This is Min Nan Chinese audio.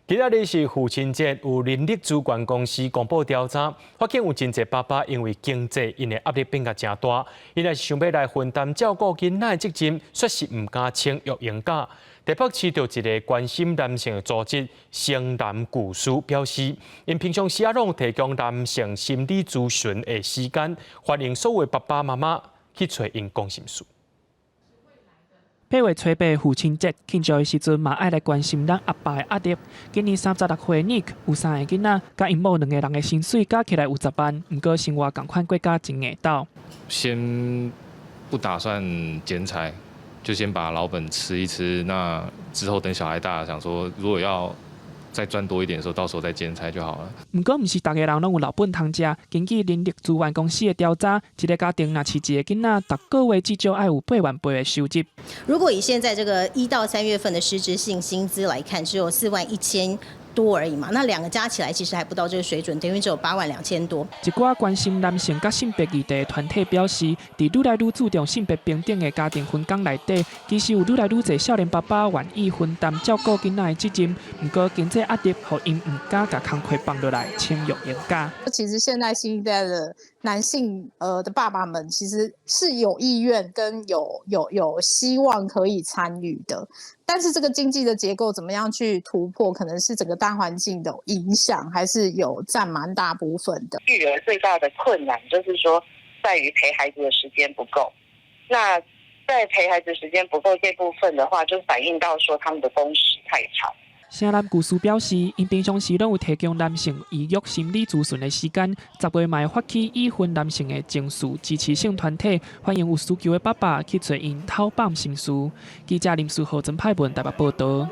今仔日是父親節，有人力資源公司公布調查，發現有真濟爸爸因為經濟𪜶的壓力變甲誠大，𪜶若是想欲來分擔照顧囡仔的責任，卻是毋敢請育嬰假。台北市著一个關心男性的組織城南舊事表示，𪜶平常時仔攏提供男性心理諮詢的時間，歡迎所有爸爸媽媽去揣𪜶講心事。8月初八父親節慶祝的時陣，嘛愛來關心咱阿爸的壓力。今年36歲 Nick 有三个囡仔，佮𪜶某兩个人的薪水加起來有10萬，毋過生活仝款過甲真硬鬥。先不打算兼差，就先把老本吃一吃。那之後等小孩大，想說如果要再賺多一點的時候，到時候再兼差就好了。毋過，毋是逐个人攏有老本通食。根據人力資源公司的調查，一个家庭若飼一个囡仔，逐个月至少愛有8萬8的收入。如果以現在這個1到3月份的實質性薪資來看，只有4萬1千多而已嘛，那兩個加起來其實還不到這個水準，等於只有8萬2千多。一寡關心男性佮性別議題的團體表示，佇愈來愈注重性別平等的家庭分工內底，其實有愈來愈濟少年爸爸願意分擔照顧囡仔的責任。毋過經濟壓力，予𪜶毋敢共工課放落來請育嬰假。其實現在新一代的男性的爸爸們，其實是有意願跟有希望可以參與的。但是這個經濟的結構怎麼樣去突破，可能是整個大環境的影響，還是有佔蠻大部分的。育兒最大的困難就是說，在於陪孩子的時間不夠。那在陪孩子時間不夠這部分的話，就反映到說他們的工時太長。城南舊事表示，𪜶平常時攏有提供男性預約心理諮詢的時間，10月嘛會發起已婚男性的情緒支持性團體，歡迎有需求的爸爸去揣𪜶討放心事。記者林書豪、曾派文台北報道。